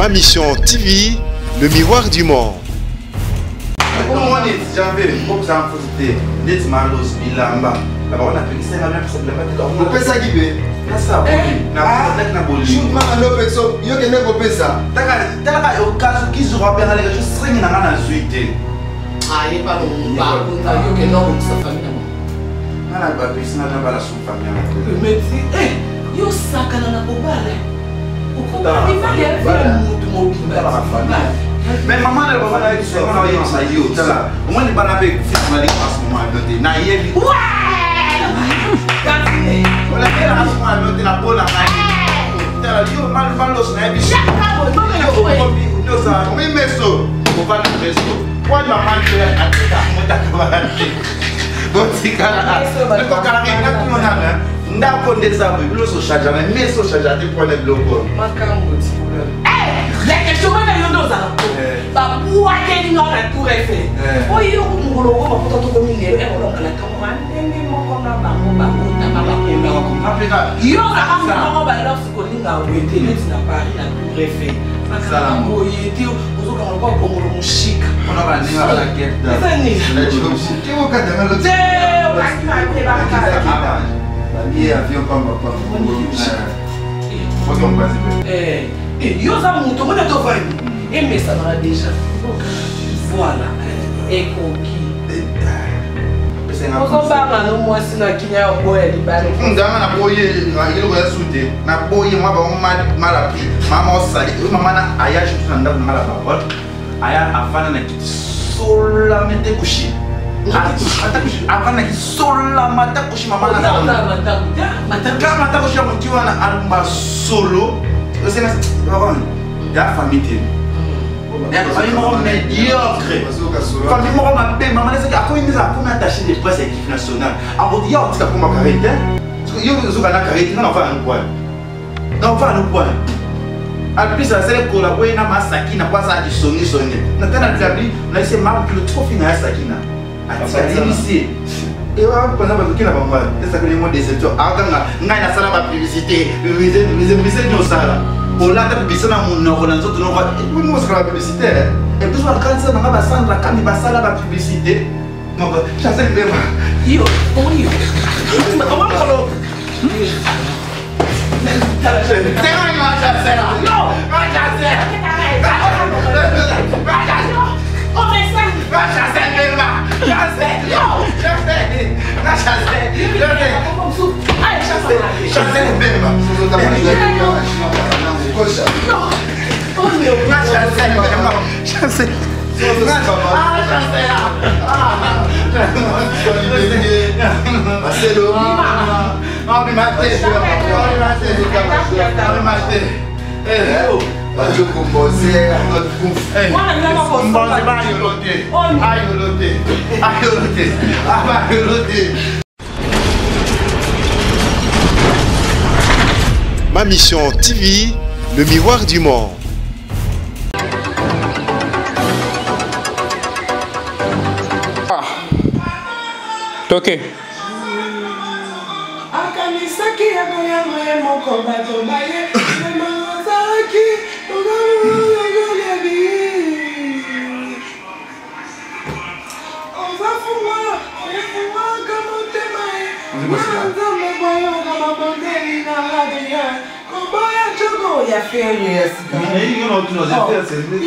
Ma Mission TV, le miroir du monde. Omoni janvier okosala mfuti te neti malos bilamba na bango napekisa nga napesa bilamba te opesaki mpe nasabonaki na bolingo yo kende kopesa talaka okazo kizuka obengaleka jo sringi na nga nazwi te nga na bapesi nga na bala su famille yo sakana na kobala okobala motu mobimba. Mais mama na baba na yebisa yo, na yebisa yo, tala omoni bana mpe ekufi na lingi en ce moment yo te nayebi olakela en ce moment yo te na mpona ngai tala yo maloso nayebi omi meso ovanda meso kwani mama te ateka motaka bana te botikala ekokalaka ndako nde eza boye biloko ocharge mais meso ocharge te mpona biloko makambo ti lekesho wana yo nde ozala ko babwakeli nga na Tour Eiffel oyo mokolo oko bakota tokomi lelo ekolonga na ntongo bandenge moko na bango babotama bakola yo ozalaka moto moko balorsi kolinga boye te neti na Paris na Tour Eiffel bakala boye te ozokanga lokola kongolo moshika eza nini te okaki mabe bakala avion pamba pamba. Yo oza moto omoni ata ovandi emesanaka déjà. Voilà, ekoki ozobanga no mwasi na kinya ya oboya libala. Nganga naboye eloko ya su te, naboye mwa bango mal appris. Mama osali oyo mama na aya jutu na ndako nanga la parole aya afanda na kiti solama te kushi afanda na kiti solama te kushi mama na kama ta kushi ya motu wana alumba solo osenga ya famille te, famille moko médiocre, famille moko mabe. Mama nesaki akomi nde akomi attaché de presse ya équipe nationale, akoti ya otika koma carré te. Yo ozoka na carré te, nga na ofana nokwana na ofana nokwana. En plus asali kolabo ye na masakina po asala kisongisongi na tana diabli naise makilo tikofinga ya sakina atikayebisi ewa mpenza bazoki na bango esakeli mo déception akanga ngai nasala bapublicité publicité nini osala olata publicité na monoko na nzoto noko mosala bapublicité epuis bakanisa nanga basandra kami basala bapublicité moko Chancel Mbemba. Yo omoni yo omoni Chancel Mbemba. Chancel. Marcelo. Ma Mission TV, le miroir du monde. Toke. Akanisaki yakoyango ye moko bato baye azalaki ozafunga efungaka motema ye nzambe boyoka mabondeli na radeya koboya joko ya fere ya sika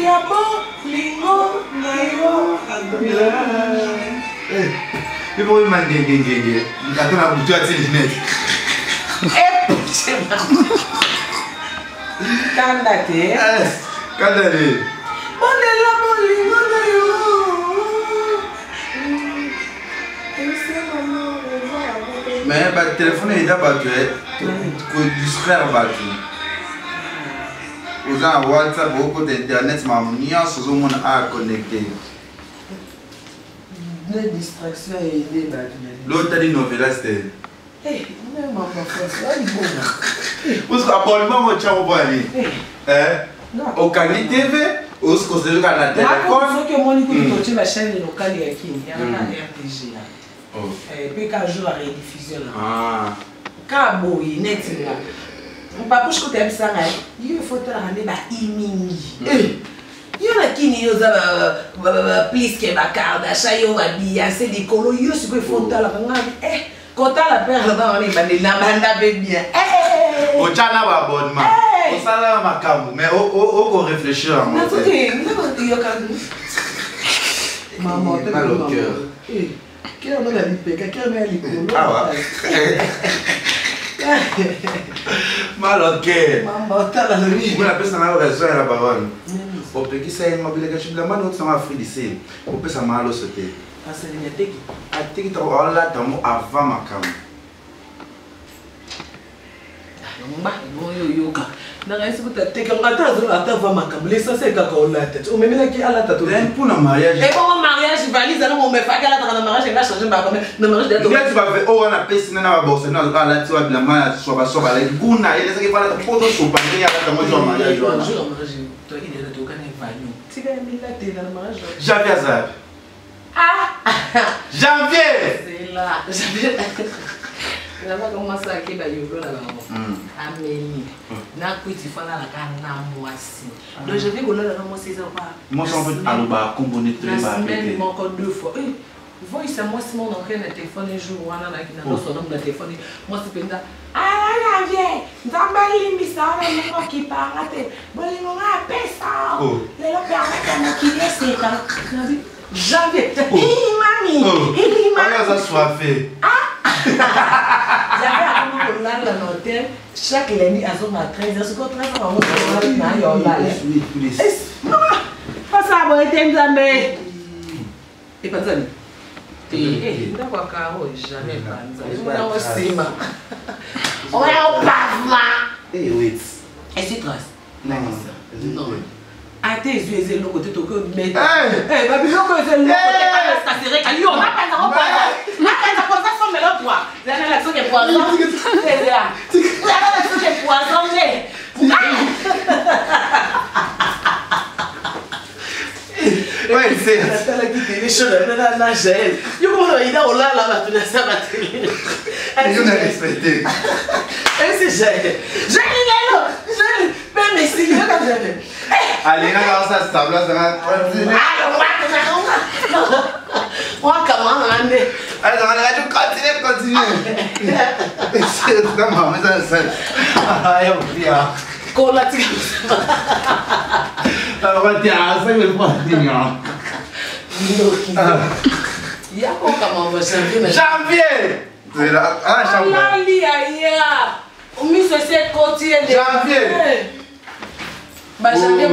ya bolingo na yo. Ipo mandengengenge ata na butu atie lunette. Kanda te. Kanda te. Bondela bolingo na yo. Mais batelefone eza bato kodistraire bato. Oza na WhatsApp, okota internet, makambo nyonso ozomona a connecté. Ne distraction aide bato. Lotali novelas te parce abonnement ngo tyango mpo ani okangi TV ozoka na telefone. Soki omoni kutu totie bachaîne locale ya Kini yaka RTG mpe ka jour ya rediffusion na ka boye neti nga. Papuche kuta yebisa ngai yo ifo otalaka nde baimingi yo na kini yo oza plus ke bakardasha yo babiyanse likolo yo sikoyo ifo otalaka ngai kotala mpe aloba wana ebandeli na banda mpe bien. Otya na baabonnement, osala makambo, mais okorefléchir yango. Mal au cœur. Kero na lipeka, kero na likolo. Awa mal au cœur. Mama otala lobi. Ngo napesa na yo raison ya la baronne. Opekisa ye mabileka cibilamba na otisanga Afrique du Sud, opesa maloso te. Asalinga teki. Ateki ntango aolata yango avant makambo. Mba oyo oyoka nangayisi kuta teki yango, ata azola ata va makambo, l'essentiel kaka olata ti omemelaki alata to. Mpona mariage. Ebongo mariage, valise anongo omefaki alataka na mariage, enga change mbaka na mariage. Ndeti bave oyo wana apesi nde na baborse alati wa bilamba ya swabaswaba alaki kuna elesaki falata mpo tosopa ndenge alata ngo jour mariage wana. Tika ya milatela na mariage. Janvier azapi? Ah. Janvier. C'est là. Janvier. Nabaka mwasi akeba yolo na bango ameli nakwiti fo alalaka na mwasi, donc je vais kolala na mwasi eza kwa mwasi alobaka kombo nde. Na semaine moko deux fois. Voice ya mwasi moko naokei na telefone jour wana na nyonso na telefone, mwasi mpenza ala janvier: "Nzambe alimbisa wana ndenge okipanga te, bolingo nga apesa lelo permettre mokili eseka." Janvier: "Mami, mami." Aza soife. Janvier akoma kolala na hotel chaque lundi, azonga 13 heures. Sikoyo 13 heures bango na yo olala pasa boye te. Nzambe epanzani te, ndako ya karo jamais epanza yango, nsima oya opavement esi trace. Non, ate ezwi eza eloko te, toki babiloko eza eloko te. Kasereka yo napanza kopanza, napanza koza sombelo toi zana soki poison, zana soki poison nde. Natalaki télé show na Jael, yo komona bayida olala bato na sa batele. Yo na respecté. Ese Jael, Jael lelo Jael mpe mesili yoka Jael. Alingaka osa stabla azanga. Wakamanga nde. Azanga tu continue, continue. Kola tika. Yakokama janvier. Janvier. Alali aya miso esi ekoti. Janvier. Bajanvier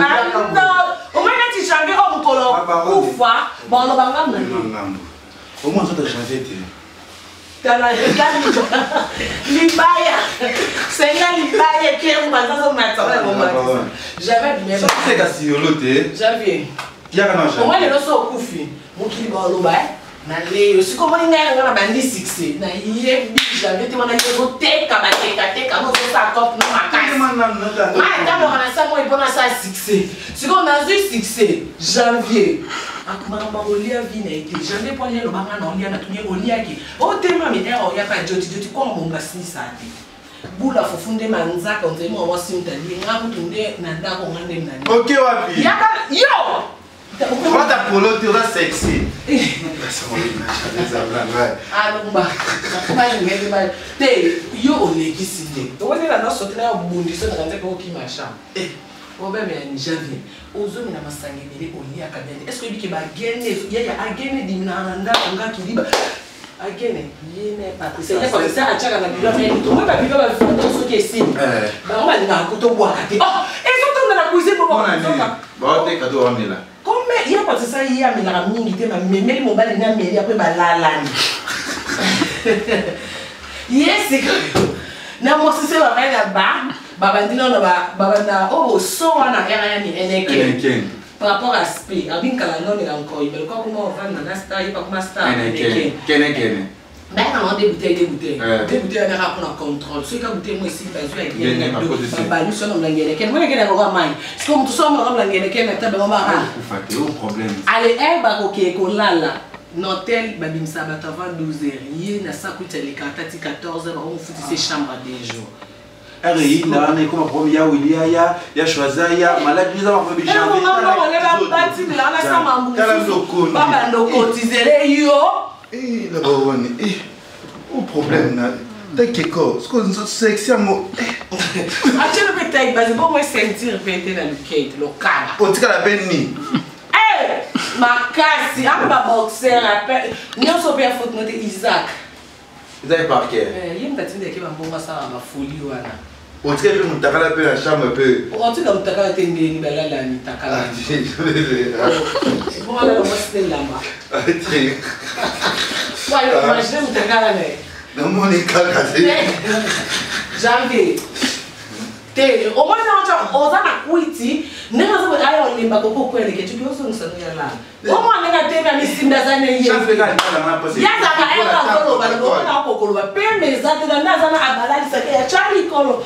omoi neti janvier oyo mokolo kufa baloba ngambo. Omoi nzoto janvier te. Tala libaya, senga libaya ekengu bazazomatisa. Jamais. Seka siyolo te. Janvier. Yaka na. Omoi lelo so okufi, mokili baloba naleyo. Sikoyo omoni ngai nanga na bandi succès, nayebi janvier te wana ye ozoteka batekateka nozosala cope no makasi atamboka na sa moi mpona asala succès. Sikoyo nazwi succès, janvier makambo kolia vi na ye te. Janvier mpo alia, lobanga na olia na tuni oliaki otemami ere oyaka joti joti konga bonga sinisa te bula fufu nde manzaka onzali mwa mwasi mutali nga kutu nde na ndako nga nde nani. Oke wapi? Yaka yo. Wata polo te, oza sexy. Alomba te, yo olekisi nde okonela nyonso te na yo bundisa na kanza mpe okima chambre. Problème ya janvier, ozomela masanga ebele, oliaka bien te. Est ce que oyebike bagene yaya agene ediminaka na ndako nga kiliba agene ye na Patricia, ye Patricia atiaka na bilo ameli tomoi babilo bafoto soki esili bango balingaka kotobwaka te ezotonda na cuisine. Baoteka to bamela. Comme ye Patricia ye amelaka mingi te, bamemeli mobali na ameli, apres balalani. Ye sikoyo na mwasi se babai na ba babandi nano babanda oyo so wana era ya Eneke par rapport à aspect abinkala nonela nkoi beloko akoma ovanda na star, ye bakoma star. Kenekene. Bayaka nango deux bouteilles, deux bouteilles, deux bouteilles yanaka mpona contrôle. Soki ka bouteille mo esili, bazwi ya babalusi wana molangi Enekene mona ekene yango mai. Sikoyo moto so amonaka molangi Enekene ata bango baka ale e bakokee kolala na hotel, babimisaka bato avant 12 heures. Ye na sa kuti aleka ata ti 14 heures, bakomofutisa chambre ya 2 jours. Eyinda wana ekoma problème ya wili aya ya choisi ya maladi eza makomi babanda okotizele yo. La baronne, o problème na takeko siko sexy yango. Atielo mpe tai base bongo ceinture mpe te na lukete lokala. Otikala mpe nini? Makasi apa baboxer nyonso mpe ya faute no te, Isaac. Eza ye par cœur. Ye moto atindaki bambongo asala bafoli wana. Otikali mpe motakala mpe na chambre mpe. Otika motakala te, ndeni balala ya mitakala bongo mwasi te elamba. Imagine motakala na ye. Namoni kaka te. Janvier te, omoni nango oza na kwiti ndenge oza aya olembaka okokweleke tuki ozongisa no ya lala omwa ndenge atemi amisimbi aza ne ye yazaka eka azoloba lobona akokoloba pembe eza te na nde aza na abalalisaka ya tya likolo.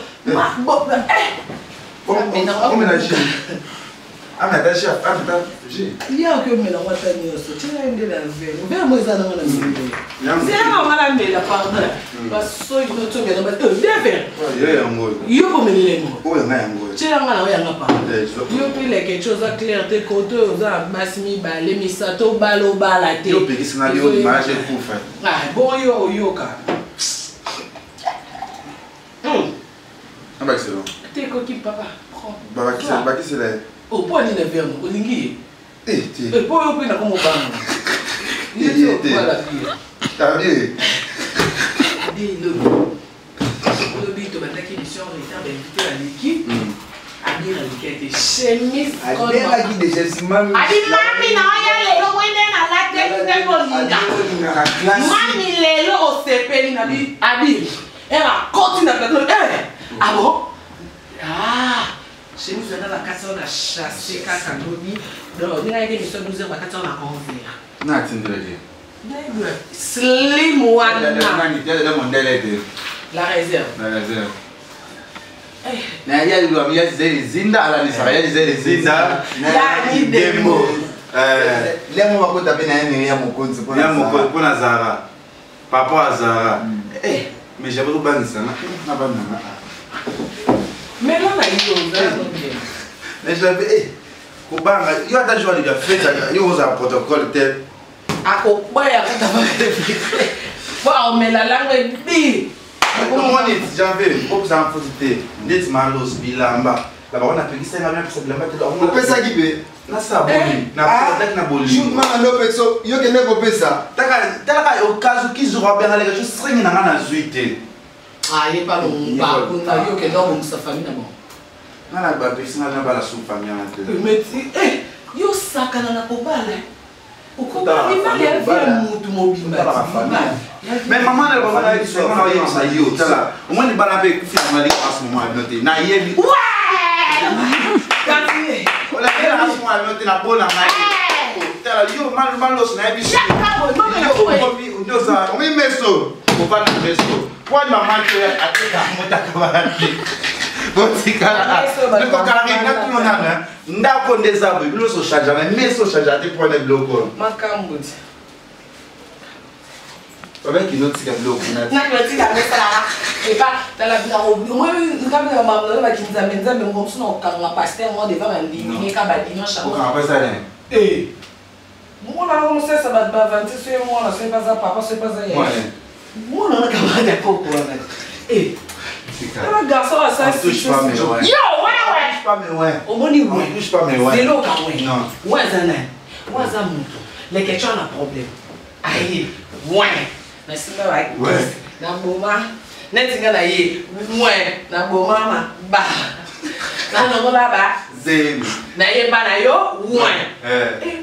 Ya oki omela ngo ata nyonso tina ye nde na vere vere mo eza nango na mele zelanga nga na mela pardon basoyi notongela de vere yo komelela ngo tielanga na oyanga pardon. Yo mpe leke ti oza clair te kote oyo oza na basi mibale misato obala obala te bon yo oyoka te ekoki papa. Bakisela ye. Opo nini na verre olingi ye po oyo mpe nakomobanga. Lobi tobandaki émission en retard, bainvité baleki abir aleki ete chemise. Abengaki déjà mami. Abi mami na oya lelo wende nalateli ndenge olinga mami lelo osepeli na bi abi ere akoti na plateau. Ah bon, ah chemise wana bakati wana chasse kaka lobi. Donc ndenge ayaki émission 12 heures, bakati wana 11 heures. Natindelaki. Slim wana. Mondele te. La réserve. La réserve na ya lwa ya zeli zinda alanisaka ya zeli zinda. Yani demo. Lemo bakota mpe na ye ya mokonzi. Ya mokonzi mpona Zara par rapport à Zara, mais j'avais kobangisanga na bananga. Mais là na yo oza bien. Mais j'avais kobanga yo ata jour ya fête yo ozala protocole te. Akokwaya kata po aomela lango ebi. Omoni janvier okosala foti te ndeti malos bilamba la bango napekisa nga napesa bilamba te. Opesaki mpe. Nasala boni nataki na bolingo. Mama nde opesa yo kende kopesa. Talaka okazo kizoko abengaleka jo stringi na nga nazwi te. Ye pa lomba kuna yo kende obongisa famille na bango. Nga na bapekisi nga na bala su famille wana te. Mais yo sakana na kobala okobala ya vie mutu mobimba. Mais mama na bango nayebisa yo tala omoni bana mpe ekufi na maliki en ce moment bino te nayebi olakela en ce moment bino te nabona ngai tala yo maloso nayebi omi meso ovanda meso pwani mama te ateka motaka bana te botikala nikokalaka nana ndako nde eza boye bino nyonso ochange mais meso ochange te mpona biloko. Makambo ti. Babaki notika biloko kuna. Natika mesalaka epa tala ngambi nalobaki Nzambe Nzambe moko mosu na kokanga paster mo devant bandimi ka badimanche. Okanga pasa nini? Mwana nango mosesa bato bavanti so ye mwana so ye baza papa so ye baza ye mwana wana kamada koko wana tala garçon asa yo wewe omoni we zeloka we we aza nani we aza moto lekeco na problème aye we na nsima na boma neti nga na ye we na boma na ba nalongola ba zemi nayeba na yo we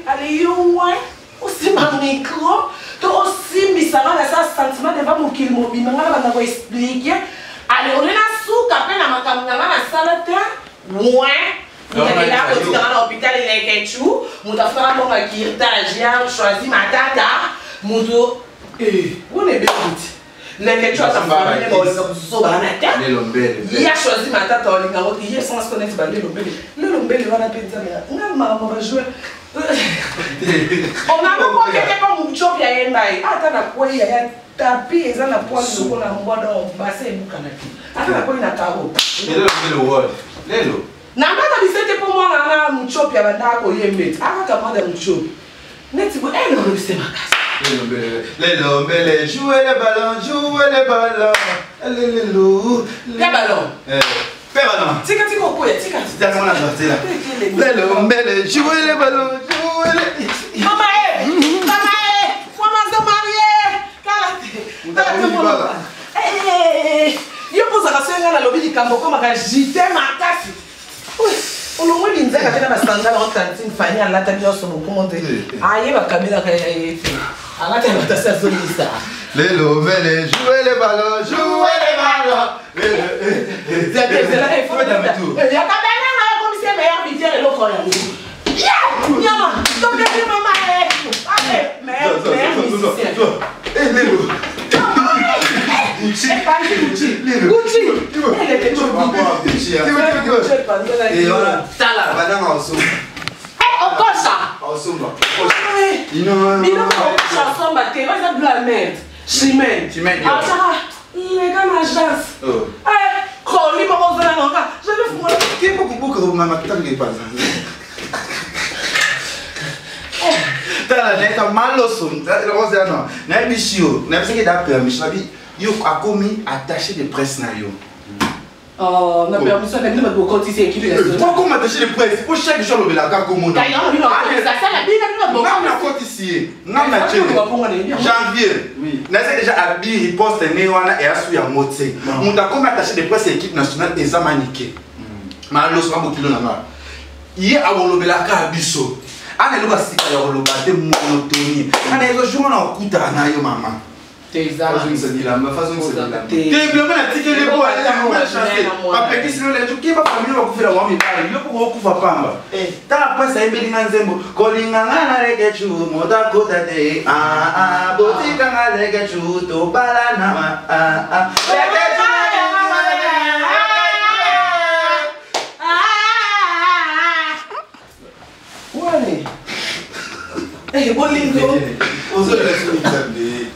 ale yo we osimba micro to osimbisanga na sa sentiment devant mokili mobimba nga na banda koexplike ale ole nasuka mpe na makambo na nga nasala te we moto akenda kotikanga na hôpital elekechu moto afutaka mbongo ya kirtage ya choisi matata moto wana ebekuti lekechu ata baolinga kozobana te ya choisi matata olinga ngo ye sans connaître balelo mbele lelo mbele wana mpe Nzambe nga makambo bajoueur. Onanokokete mpo mutiopi ayemba ye ata na kwei yaya tapi eza na poil lokola mbwa donc base ebukana te ata na kwei na karo. Lelo lelo. Na nga na bise te mpo mwana nga mutiopi abandaka koyemba ete akaka mwana mutiopi neti bo elolobise makasi. Lelo mbele, jouez le ballon, jouez le ballon. Lelo. Pe ballon. Pe ballon. Tika tika okoya tika. Tika mwana nzela. Lelo mbele, jouez le ballon, jouez le. Mama eh! Mama eh! Mama zo marié. Kala te. Kala te mwana. Eh! Yo pozaka soki nga nalobi likambo okomaka jite makasi. Olongwe linzaka te na basandala o tantine Fani alata nyonso bokomo te. Aye bakabelaka ya ye te. Alata ya batasi azongisa. Lelo mbele, jouez le ballon, jouez le ballon. Yakabelanga akomisi meilleur buteur eloko yango. Nyama, tobeli mama eh. Allez, meilleur musicien. Eh lelo. Gucci. Gucci. Gucci. Tala bandanga osomba. Eh, okosa. Osomba. Biloko okosa osomba te, oza bilo ya merde. Chimène. Chimène. Ataka, leka na agence. Eh, koli moko ozala na nga. Je vais fungola. Ke boko boko mama tanga epanza. Tala naita maloso ozana nayebisi yo nayebisaki da permission nabi yo akomi attaché de presse na yo. Oh, na permission na bino bato bokotisi équipe nationale. Pourquoi attaché de presse? Po chaque jour alobelaka komona. Nakotisi ye nga na janvier naza déjà abi riposte ne wana eyasu yango te. Moto akomi attaché de presse équipe nationale eza manike maloso na bokilo na nga ye akolobelaka biso ana eloko asika ya koloba te monotonie ana ezojour wana okutaka na yo mama. Te bilamba natikeli po bapekisi no letu ke bafamile bakufela bango mibali yo poko okufa pamba. Tala prince ayembeli nga nzembo kolinga nga na lekecu moto akota te botika nga lekecu tobalana lekecu. Bolingo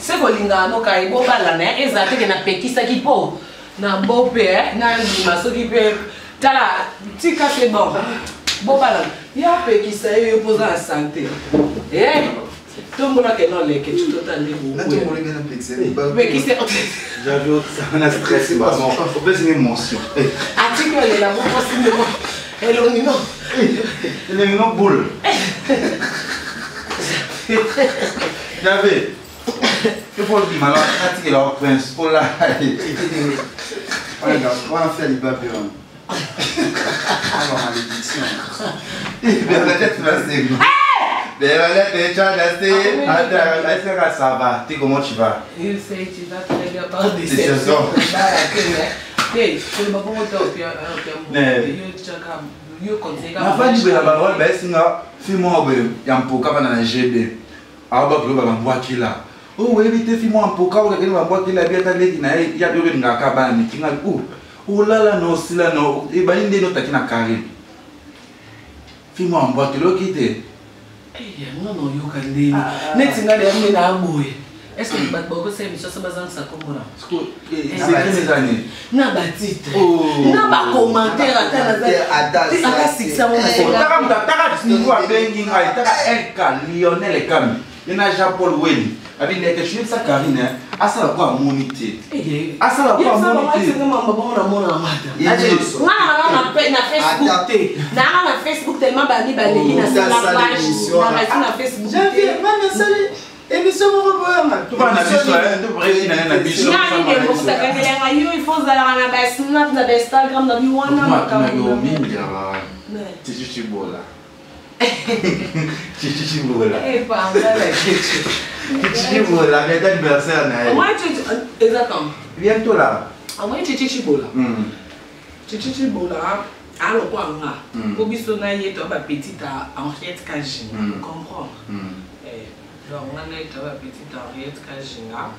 se kolingaka noka ebobalana eza teke napekisaki mpo na bo mpe nandima soki mpe tala tika se bon bobalana ya pekisa ye yo mpoza na sante tombolaka eno leke tutota nde pekise. Atiki olela moko sindemo elongi no elongi no boule. J'avais. Il faut le mal à la prince. Oh là. On va faire les babylone. Alors, malédiction. Bernadette va c'est. Bernadette, tu as resté. Attends, ça va. Tu comment tu vas? Je sais, tu vas très bien. Par déception. Nafandi boye na balawal bayesinga fi moko boye ya mpoka bana na gb awa bakulo babambwakila o oyebi te fi moko ya mpoka okakeli bambwakila bi ata leki na ye ya bi olingaka bana mikinga o olala na osila na ebali nde notaki na carré fi moko ya mbwakila oki te. Yango na oyoka ndeni neti ngai na nde na boye. Est-ce que bato bakosala émission so bazangisa kombo na na batitre na bacommentaire ata ata sikisa ngo taka niveau abengi ngai taka LK Lionel Ekami ye na Jean Paul Weni abi ndeke tuyebisa Karine asala ko amoni te asala ko amoni te. Nga na Facebook te nanga na Facebook tellement bami baleki na sala page na resi na Facebook te. Émission moko boyanga. Tobana na biso tobreki na na biso. Nani nde mokutakangelanga yo il faut ozalaka na basnap na bainstagram na biwana makambo mingi Chichichibola. Chichichibola. Chichichibola, mais anniversaire na ye. Moi eza quand? Bientôt là. Amoi Chichichibola. Chichichibola alokwa nga. Po biso na ye to ba petite Henriette Kajinga, comprendre. Donc nga na ye to ba petite Henriette Kajinga.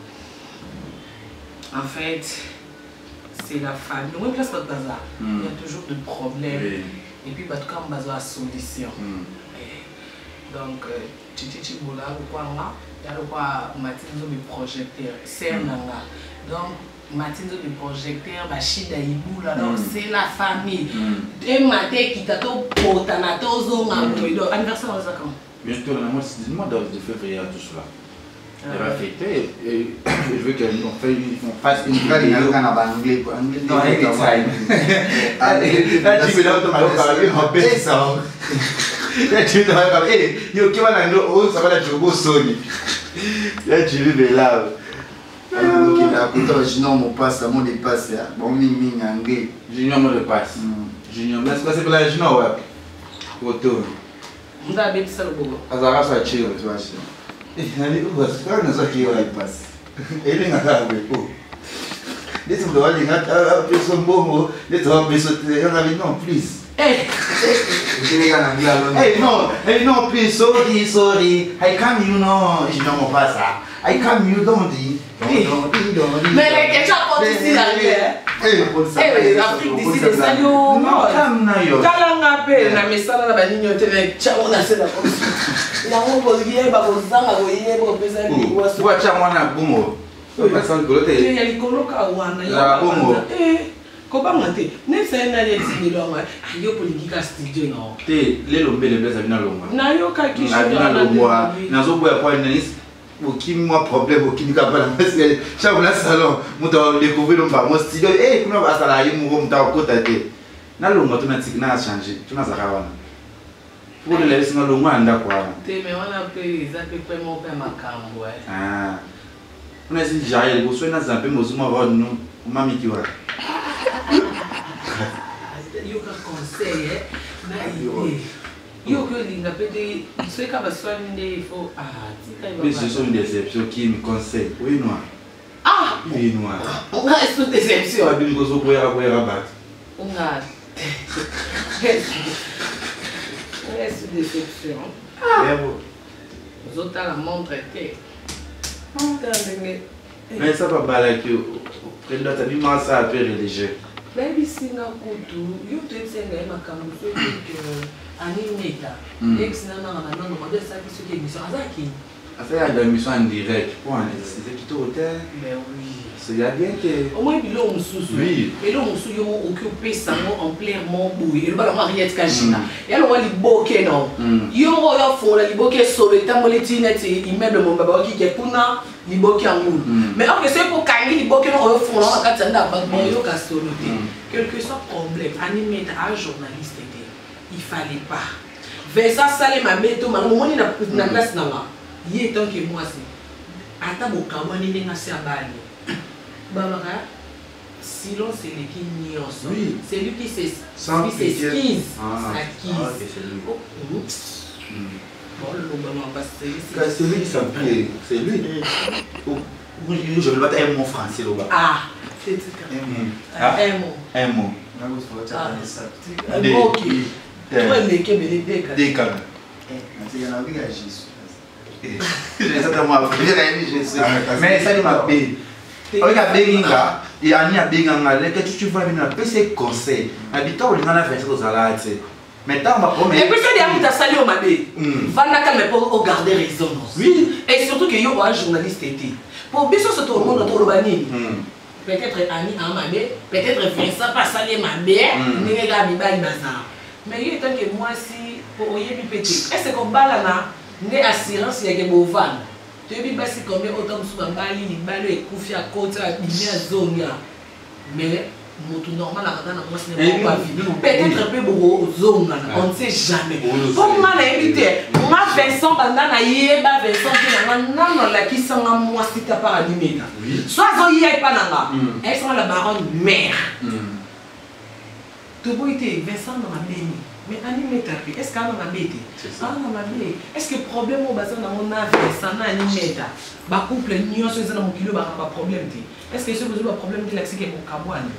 En fait, c'est la famille. Oui, place pas bazar. Il y a toujours de problèmes. Et puis, bah, tout cas, on a solution. Donc Chichi Tshibola lokwa nga ya lokwa Mati Nzombi projecteur sœur na nga donc Mati Nzombi projecteur ba Shida Ibula donc c'est la famille emata ekita topotana tozonga boye donc anniversaire oza quand? Bientôt, le mois, c'est le mois de février, tout cela. Elle va fêter et je veux qu'on fait, on fasse une vidéo. Non, anytime. Là, tu me donnes ton Là, tu me donnes eh, yo, qui va dans oh, ça va la jogo Sony. Là, tu veux là. Junior mon passe, mon dépasse, bon, ming ming anglais. Junior mon dépasse. Junior, mais c'est pas la junior, ouais. Auto. Ndabe bisa lobogo. Azara sa chill, tu vois. Neti moto alinga apeso mbongo neti apeso te yanga non please. Eh hey, no, hey, no, please, sorry, sorry. I come, you know, je n'en pas ça. I come, you don't. Mais les questions ici, là, eh, Afrique d'ici, des salio. Non, come na yo. Talanga pe na mesala na banini te na tchango na se na yango koyeba kozanga koyeba kopesa liwa so. Wa tchango na bongo. Pesa likolo te. Ya likolo ka wana. Ya bongo. Eh, kobanga te. Neti ye nani etindeli yango yo kolingi ka studio na yo. Te lelo mbele mbele sabina longwa. Nayokaki sabina longwa. Nazoboya kwa nani okimi mwa problème okimi kaka na parce que chaque na salon moto adécouvrir lo mbango studio eh kuna asala ye moko moto akota te nalongwa to natika na changer to nazalaka wana po lela biso nalongwa na ndako wana te mais wana mpe eza mpe mpe moko ya makambo ah kuna esi jael liboso nazala mpe mozuma rodno omamiki wana yoka conseil na idée yo okoki olinga mpe te soki kaka baswani nde il faut ah tika ye Mais ce sont une déception qui me conseille. Oui, noir. Ah Oui, noir. Nga esu déception. Babini kozo koyaka koyaka bato. Nga nga esu déception. Ah ozotala montre te. Tala ndenge. Mais ça va balaki prenda tabi masa un peu religieux. Bayebisi nga kutu yo toyebisa ngai makambo soki ke ani meta yebisi nga nanga na nono mado esalaki soki émission azalaki asalaki ba émission en direct po eza kitoko te. Mais oui, c'est ya bien te. Omoi biloko mosusu, eloko mosusu yo moko okoki opesa yango ampleur moko boye eloba nango Henriette Kajina ya longo liboke no yo moko oyo afongola liboke solo etamboli ti neti immeuble momba baoki ke kuna liboke ya ngulu mais or que soki okangi liboke no oyo fongola na kati ya ndako bato baoyoka solo te. Quel que soit problème, animeta a journaliste te, il fallait pas Vincent asale mabe to malamu. Omoni na place na nga ye tant que mwasi ata bokabwani ndenge asi abali babaka silence eleki nyonso. C'est lui qui s'excuse, s'accuse. Bon, c'est lui qui s'appelle, c'est lui. Je vais battre un mot français là-bas. Ah, c'est un mot. Un mot. Un mot. Ok. Toi, les Deux quand même. Mais ça, il m'a payé. Avec la benga, et Annie a benga, tu vois, il m'a payé conseil. Habitant, on a fait ça aux alades. Mais tant on va promettre. Et puis ça, il y a sali au mabé. Va calme pour garder raison. Oui. Et surtout que yo un journaliste était. Pour bien sûr tout le monde autour de Bani. Peut-être Annie a mabé, peut-être Vincent pas sali mabé, ndenge mibali bazar. Mais il tant que moi si pour oyebi petit. Est-ce qu'on balana né assurance ya ke bovan. Tu yebi basi combien autant musu bali libalo ekufi à côté bimia zonga. Mais moto normal akata na mwasi ne moko avi peut-être mpe bokozongana, on ne sait jamais. Mpo nga nayebi te, nga Vincent banda nayeba Vincent mpe nanga nano alakisanga mwasi ta par animeta so azoya epa na nga ayebisanga la baronne mère toboyi te Vincent na mabeni mais animeta mpe est ce que ana mabe te ana mabe est ce que problème oyo baza nango na Vincent na animeta bacouple nyonso eza na mokili oyo baka baproblème te est ce que soki ozwi baproblème te lakisike bokabwani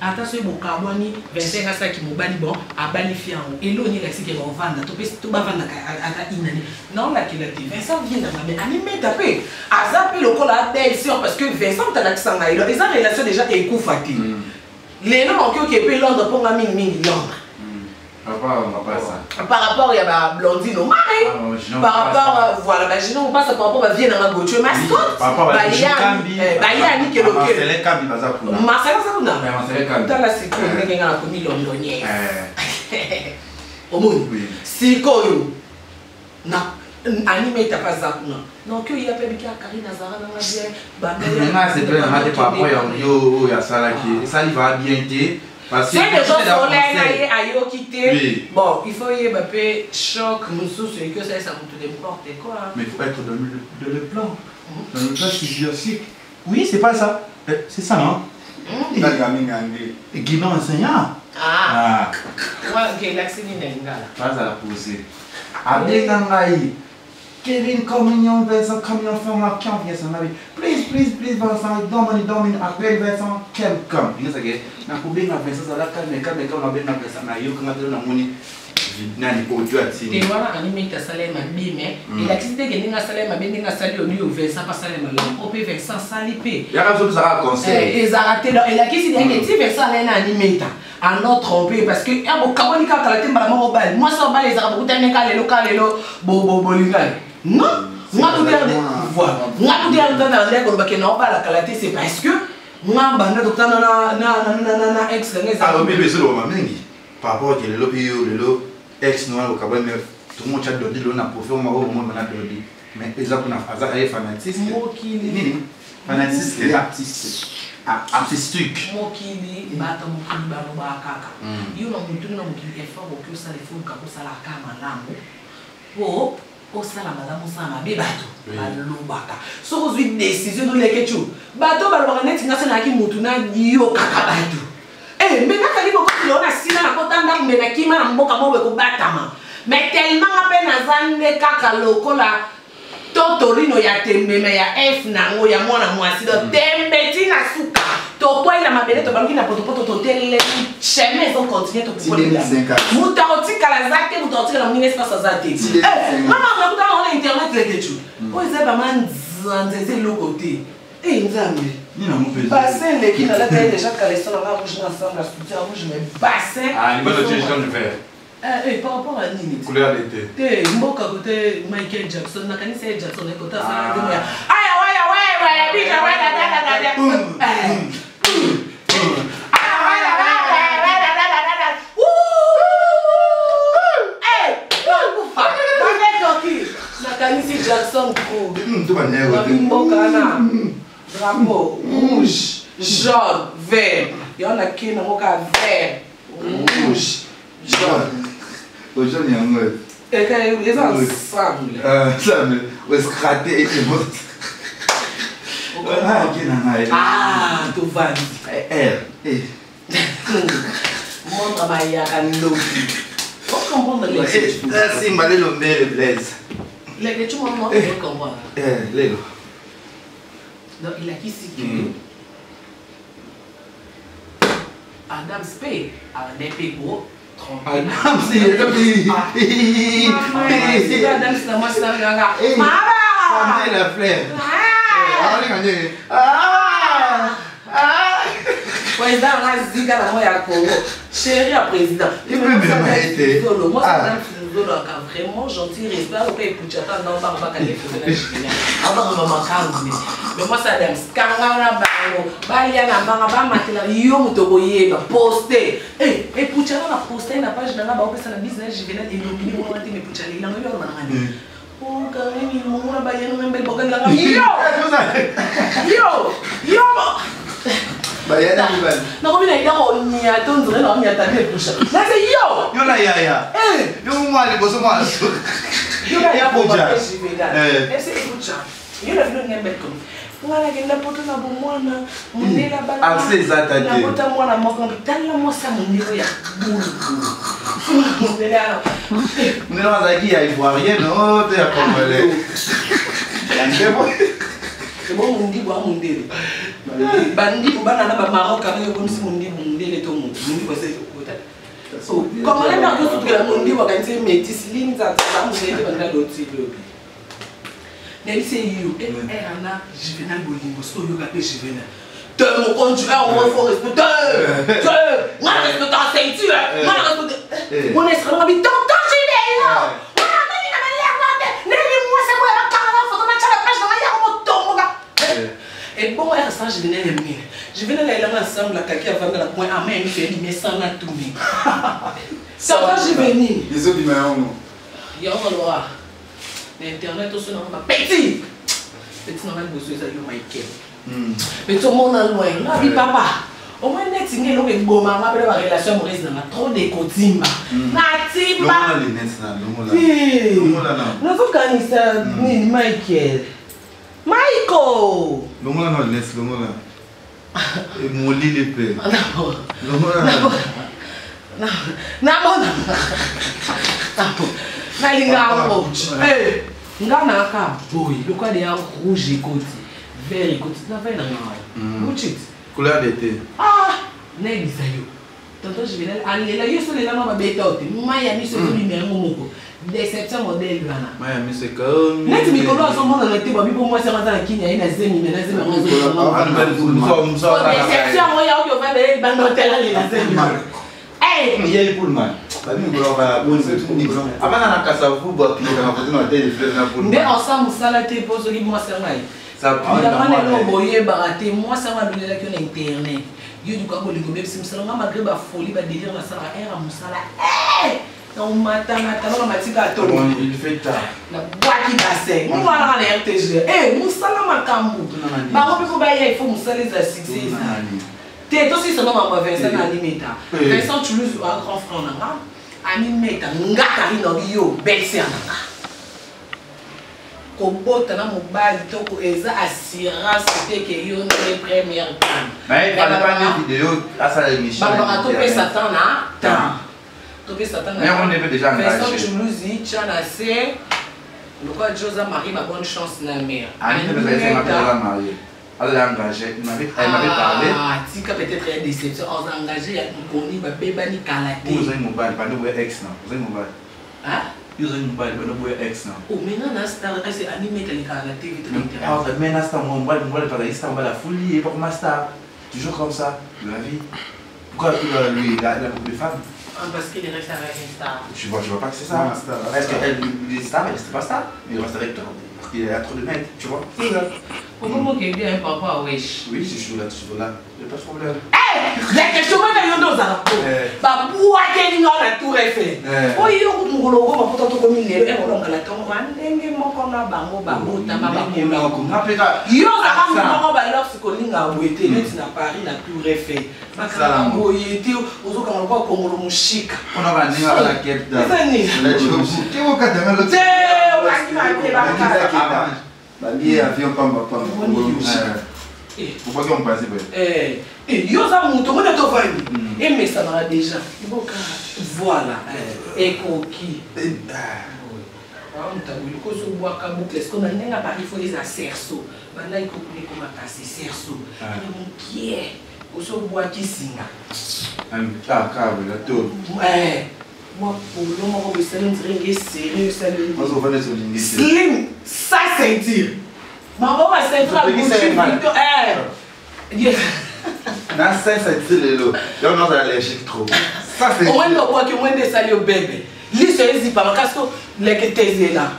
ata soki bokabwani Vincent asalaki mobali bon abali fi yango eloni elakisike bavanda to bavandaka ata inani naolakela te Vincent vie na mabe animeta mpe aza mpe lokola belle sœur parce que Vincent moto alakisanga elo eza relation déjà ekufa te lelo naoki oke mpe Londres mponga mingimingi Londres. Par rapport ya ba Blondine Omari, par rapport, voilà, ba Gino Mopasa, par rapport ba vie nanga Gauthier Mascotte, bayani kelokelo Marcel aza kuna. Tala sikoyo ndenge nga nakomi londonienne, omoni sikoyo na anime etapa aza kuna. Donc oyo ya mpe biki Karine azalaka nanga bien. Nga sepele nanga te par rapport ya yo oyo asalaki, esali va bien te. Parce que déjà na ye ayoki te. Bon, il faut yeba mpe choc mosusu eki osalisa motu n'importe quoi. Mais il faut être dans le plan, dans le plan physiologique. Oui, c'est pas ça, c'est ça, non? Guinan enseignant. Ah, ouais, ok, l'accès nini na lingala? Bazala posé, abenga ngai: Kevin Communion, Vincent Communion, format confiance en Please, please, please, Vincent, Domini, Domini, appelle Vincent, quelqu'un. Nakobenga Vincent, zala calme, calme, calme, nabenga Vincent, nayokanga te, namoni nani audio atindi. Te wana animate asala ye mabe, mais elakisi te ke ndenge asala ye mabe, ndenge asali odio, Vincent mpe asala ye malamu, o mpe Vincent asali mpe. Yaka biso tozalaka conseil. Ezalaka te. Donc elakisi ndenge ti Vincent ala ye na animate ano trompe, parce que ya bokabwani kaka kala te, mbala moko bali mwasi obali, ezalaka bokutani ka lelo ka lelo bolingani. Non, nga voilà, nga kuti na ndeko kolobake na obala kala te, c'est parce que nga banda tokutana na ex nanga eza. Alobi mpe ezoloba mingi par rapport ke lelo mpe yo lelo ex no wana okabwani, tomo tya Dodi lelo na profil moko omona na Dodi, mais eza mpona aza aye fanatiste. Mokili. Nini fanatiste, artiste, artistique. Mokili, bato mokili balobaka kaka. Yo na motuni na mokili, effort oki osala, ifo oluka kosala ka malamu po osala malamu, osala mabe, bato balobaka. Soki ozwi décision noleke tu, bato balobaka. Neti nga so nayaki motu nayokaka bato, me nakali bokoti leo na nsima nakota ndako, me nakima na mboka moko ekobatama. Mais tellement nga mpe naza nde kaka lokola to torino ya tembeme ya f nango ya mwana mwasi, donc tembe ti na suka, tokwei na mabele, tobaluki na potopoto, totelemi, chemin ezocontinue, tokokolela. Moto akotikala aza te, moto akotikala monini espace aza te. Mama nakutana wana internet lekecu oyo eza bama nzanza, eza eloko te. E Nzambe, bassin eleki, nalata ye déjà caleçon nanga rouge na ensemble ya soutien rouge, mais bassin. Eh, par rapport à nini? Couleur d'été. Te, mboka kote Michael Jackson, nakanisi ye Jackson ekota asala ndemo ya aya waya wewe bija waya da da da da aya waya wewe da da da da da. Eh, nakufa babetoki, nakanisi Jackson Crew mboka wana, drapeau rouge, jaune, vert, yo nake nango ka vert, rouge, jaune. Jaune yango. Eza ensemble. Ensemble oscrate ete ake na ngai. Ah, tovandi. Montre bayaka ndoki, ocomprendre. Simba lelo mbele Blaise. Lekecu mama, ocomprendre. Lelo. Donc elakisi ke Adams mpe abandai mpe ko Adams. Adams na mwasi nanganga. Mama la fleur. Président nga zika nango ya Congo, chéri ya président ozolaka vraiment gentil, respect ope eputi ata ndao banga bakande foto na Juvenal abanga makambo. Mais mwasi Adams kanga na bango balia na mbanga bamatela yo moto koyeba poste eputi anga na poste na page nanga baopesa na business Juvenal elobini mwana te, mais eputi alelanga yo aloba nanga nini? Oh, Karine, mona bayano ngembele bokangelanga yo yo yo. Bayana mibali. Nakomi na idako onyata onzire na onyata nde epusha nase yo. Yo na yaya. Yo mwa liboso mwa suka. Yo na ya koba Juvenal ese epucha yo na bino ngembele komi nga nakenda poto na bomwana mondele. Accès eza ta te. Nabota mwana moko, tala mwasi ya mondele ya bulu, mondele wana. Mondele azalaki ya ivoirien no to ya congolais? Ya ndebo. Ebo mondibu a mondele, bandibu bana na bamaroc anga ekomisi mondibu mondele to motu mondibu eza ekota congolais nde akosutukela mondibu akanisi métis linzanza mondele banda loti lobi nayebisi yo ana Juvenal bolingo so oyoka mpe Juvenal te mokonzi moko faut respecter te nga na respectaka ceinture, nga na respecte. Mona esika bi tonton Gideon. Wana nani na malheur na te. Ndenge mwasi boya bakanga na photo na tshala page na ngai yango motomboka. Et bon, elle reste Juvenal et mine. Juvenal elle est ensemble kaki avanda na coin ama mi fait mais sans na tout mais. Tonton Juvenal. Ezobima yango. Yango loa. Na internet oso na ba petit. Petit na ngai liboso eza yo Michael. Mais tout le monde a loin. Nga bi papa. Au moins net nge eloko ebomanga mpe na barelation amoureuse nanga trop de kotimba. Natimba. Longola lunette na longola. Te. Longola na. Nazokanisa nini Michael. Michael. Longola na lunette longola. Molili mpe. Longola na. Namona. Nalinga yango. Nga nayaka boye lokola deya rouge ekoti vert ekoti navai na ngai. Uchit. Couleur d'été. Ah, nayebisa yo tonton Juvenal alela yo so lela ma babeta yo te mai ya miso ezobima yango moko déception modèle wana. Maya miso ekomi. Neti mikolo azomonana te babi po mwasi yango aza na kini aye na zemi me na zemi yango déception yango yaoki ovanda ye libanda otela lela zemi. Ye Pullman. Babi mikolo ba abana na Kasavubu apilika na foto na tele fleuve na Nde Pullman. osa mosala te mpo soki mwasi yango aye Ça prend yango lelo boyebaka te mwasi yango alulelaki yo na internet yo duka bolingo obebisi mosala nga malgré bafolie badélire nasalaka ere ya mosala naumatamata baka matika atolo Il fait tard. Nabwaki bassin mwanaka na RTG e mosala makambo bango mpe po baya ifo mosala eza succès eza te tosisana makambo ya Vincent na Animeta. Vincent Toulouse un grand frère na nga Animeta nga Karine obi yo belle sœur na nga kobota na mobali to eza assurance te ke yo nde première dame. Mais il fallait pas une vidéo à sa émission. Balobaka topesa temps na temps topesa temps. Mais on est déjà Vincent engagé. Toulouse tya na se lokola joza marie ba bonne chance na mare. Anita est mariée. Elle est engagée. Elle m'avait parlé. Ah, tika peut-être ya déception oza engagé ya mokoni babebani kala te. Vous avez mobile, pas de ex non. Vous avez mobile. Ah? Vous avez mobile, pas de ex non. Oh, maintenant na star ese Animeta elekaka na TV to internet. Alors, maintenant, star, mobile, mobile, pas de star, mobile, la folie, et pas comme star. Toujours comme ça, la vie. Pourquoi lui, il a beaucoup de femmes? Ah, parce qu'il reste avec une star. Tu vois pas que c'est ça. Non, star, Est-ce qu'elle est star, elle c'est pas star, mais il reste avec toi. Parce qu'il a trop de mecs, tu vois. C'est ça. Pourquoi moi qui bien par rapport à wesh? Oui, je suis là, toujours là. Il n'y a pas de problème. La question wana yo nde ozala po babwakeli nga na Tour Eiffel oyo yo mokolo okoma poto tokomi lelo ere olonga na ntongo ba ndenge moko na bango babotama bakola yo ozalaka moko balorse kolinga boye te neti na Paris na Tour Eiffel bakanga boye te ozokanga lokola kongolo moshika. Eza nini te okangi mabe bakaka. Balie avion pamba pamba. Pourquoi on passe? Yo oza moto omoni tovandi emesanaka déjà iboka voilà ekoki moto kozobwaka boucle ce na ndenge apari fo eza cerceau banda ekokoma kasi cerceau ya mokie ozobwaki singa mwa polo moko boesali ondire nge serré osali slim sa ceinture bango ba ceinture ya Gucci Vuitton. Na 5 lelo yango nazala allergique trop. Ça c'est omoni obwaki omoi nde esali yo bebe liso ezipama kasi to leke te ezela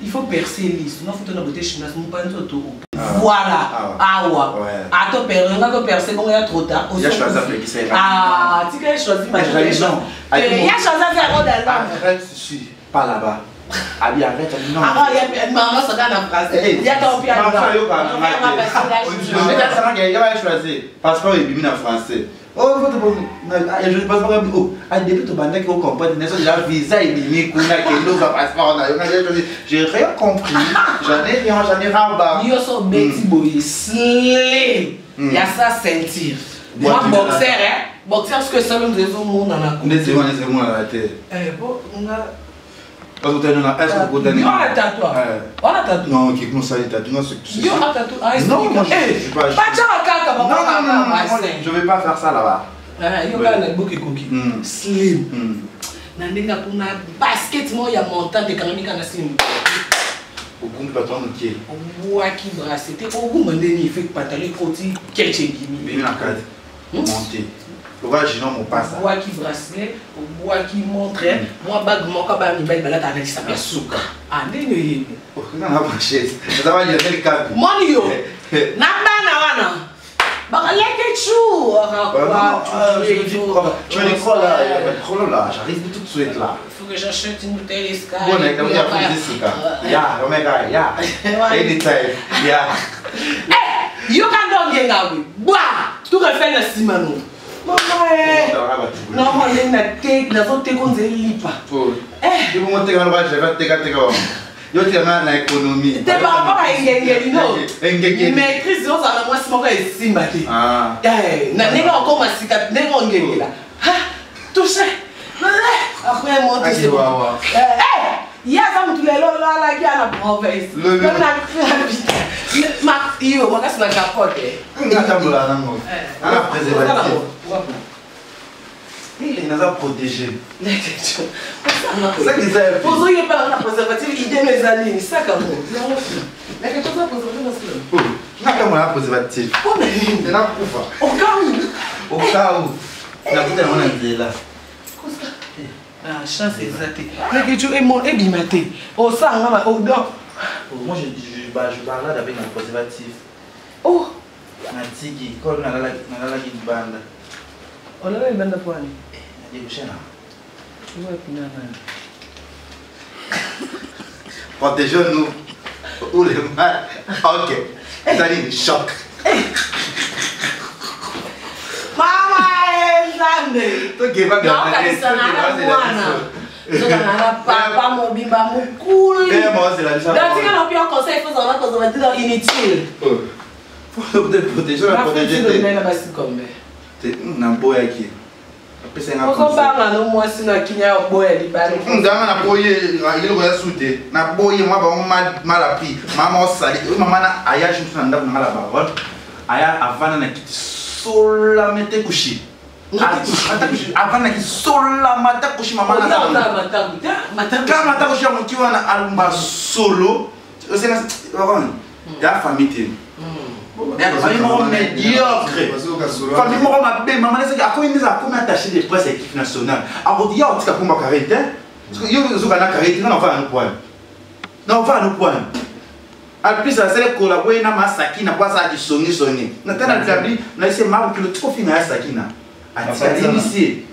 il faut percer liso nafuta na beauté chinoise mopanzi oto voilà awa ato percer nga to percer bongo ya trop tard. Ya choisi apekisa ye. Ah, tika ye choisi ma ya choisi aza yango dalama. Arrête, je suis pas là-bas. Abi arrête, abi non. Ah, ya mama soka na français. Ya to pia na. Ya choisi. Passeport ebimi na français. Oh, votre je passeport oh, ah depuis to bandaki o comprendre naso déjà visa ebimi kuna kendo za passeport na yo na choisi. J'ai rien compris. J'en ai rien, j'en ai ramba. Yo so beti boy slim. Ya sa ceinture. Moi boxer hein. Boxer parce que ça nous ezo mona na. Ndezi wana ezo mona na te. Eh bon nga Parce que tu as est-ce que tu Yo a tatou. On a tatou. Non, qui commence à tatou non, c'est Yo a tatou. Ah, non, moi je suis pas. Pas kaka Non non non, non, je vais pas faire ça là-bas. Ah, yo ka na boki koki. Slim. Na ndinga kuna basket mo ya montant de kanami kana slim. Ogumbi bato mokie. Obwaki bracelet te ogumba ndeni fait pantalon ekoti ketche ebimi. Bimi na kati. Monté. Lokola Junior Mopasa. Obwaki bracelet, obwaki montre, mwa bague moko bana mibali balataka na lisapo ya suka. Ah, ndenge oyebi. Oza na franchise. Oza ba Lionel Kabi. Moni yo. Na bana wana. Bakaleke chou. Tu me crois là, là, j'arrive tout de suite là. Il faut que j'achète une bouteille de Sky. Bon, il y a plus de sika. Ya, omega, ya. Anytime. Ya. Eh, yoka ndonge ngawi. Bwa, tout refait na sima no. Mama eh. Non, on est na te, nazo te konze lipa. Eh. Yo mo teka ba je va teka teka wa. Yo teka na économie. Te par rapport à engengeli no. Engengeli. Maîtrise yo za mwasi moko esimba te. Ah. Eh, na ndenge okoma sika ndenge ongengela. Ha, touche. Après monte c'est bon. Eh, ya za mutu lelo lalaki na province. Na ma iyo makasi na capote. Ngatambola nango. Ana préservatif. Naza protégé. Ozoyeba na préservatif idée no eza nini saka ngo yango leke toza préservatif na sila Ngatambola na préservatif. mpona nini Nakufa. Okau. Okau. Nakuta yango na nzela. Ah, chance eza te leke tu ebima te osanga ma donc Moi je balade avec mon préservatif. Oh. Natiki quand nalalaki libanda. Olala libanda pwani? Nadekushana. Wapi na nani? Protégeons-nous ou le mal. Ok. Ezali choc. Mama Nzambe. Tokeba Naokanisa na mwana. Nzoka na papa mobimba mokuli. Donc tika na pia conseil faut zala préservatif donc inutile. Faut peut-être protéger la protéger te. Na basi kombe. Te naboyaki. Apesa nga conseil. Ozobanga no mwasi na kinya ya oboya libala. Nganga naboye eloko ya su te. Naboye mwa bango mal appris. Mama osali. Mama na aya je na ndako na la parole. Aya avanda na kiti solamente te kushi. Avanda ki solama ta kushi mama na. Matangu. Kama ta kushi ya moki wana alumba solo. Osenga ya famille te. Famille moko médiocre. Famille moko mabe mama nesaki akomi nde akomi attaché de presse ya équipe nationale. Akoti ya otika kumba carré te. Yo ozoka na carré te nga na ofala no poil. Na ofala no poil. En plus asele collaborer na masakina po asala kisongisongi. Na tana tabli na ese mabu kilo tiko finga ya sakina. Atikali bisi.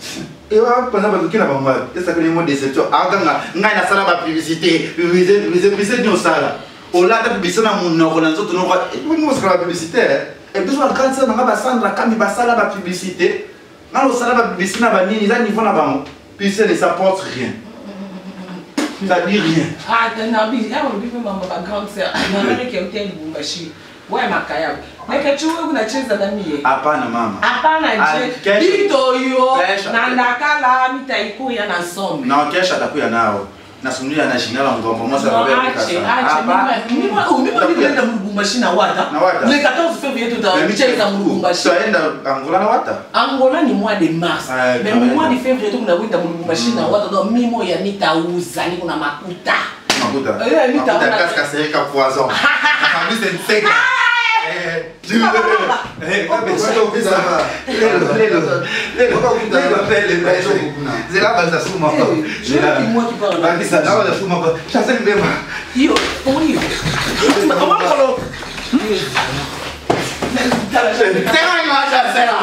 Ewa panza bato kina bango esakeli mo déception. Aganga ngai nasala ba publicité, publicité, publicité nyosala. Olata publicité na monoko na nzoto noko mosala ba publicité. Et puis ba grande sœur nanga ba Sandra Kami basala ba publicité. Nga osala ba publicité na ba nini eza niveau na bango. Publicité ne s'apporte rien. Ça dit rien. Ah, nabi, ah, olobi mpe mama ba grande sœur. Namonaki ya hotel Lubumbashi. Wewe makaya. Neke chuwe unacheza na mie. Hapana mama. Hapana je. Kesho. Bito yo. Kesho. Na ndakala mitaikuya na sombe. Na kesho atakuya nao. Nasumulia na jina la ngombo mosa Non, Robert ache, Bukasa. ache. Hapa. Mimi nilienda Lubumbashi na Wata. Na Wata. Le 14 février tutacheza Lubumbashi. Tutaenda Angola na Wata. Angola ni mois de mars. Ah, Mais quand mois même. de février tunakwenda Lubumbashi na Wata. Donc mimo ya mitauza niko na makuta. Makuta. Eh, mita Makuta wana- kaska sereka poison. En plus c'est une sec. Eh, tu veux. Eh, lelo, lelo, lelo, lelo, zela baza suma. Eh, je veux que moi qui parle. Bakisa na baza suma. Chasse mbema. Yo, oyo. Comment kolo? C'est moi qui va chasser là.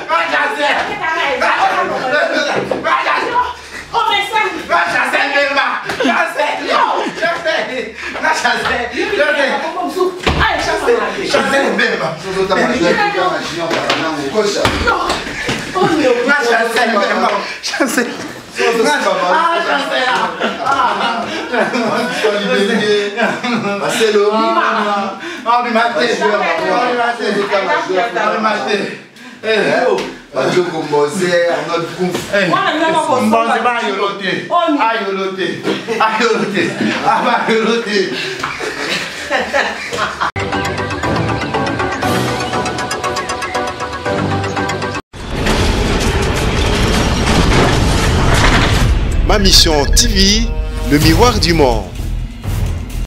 Va chasser. Va chasser. Oh, mais ça. Va chasser Mbemba. Chasser. Chasser. Va chasser. Chasser. Chasser Mbemba. Va chasser Mbemba. Chasser. Ah, chasser là. Ah. Ah, bimate. Ah, bimate. Eh. Bajoko Mose, Arnold Kouf. Mbonze ba ayolo te. Ayolo te. Ayolo te. Ah, ba ayolo te. Ma Mission TV, le miroir du monde.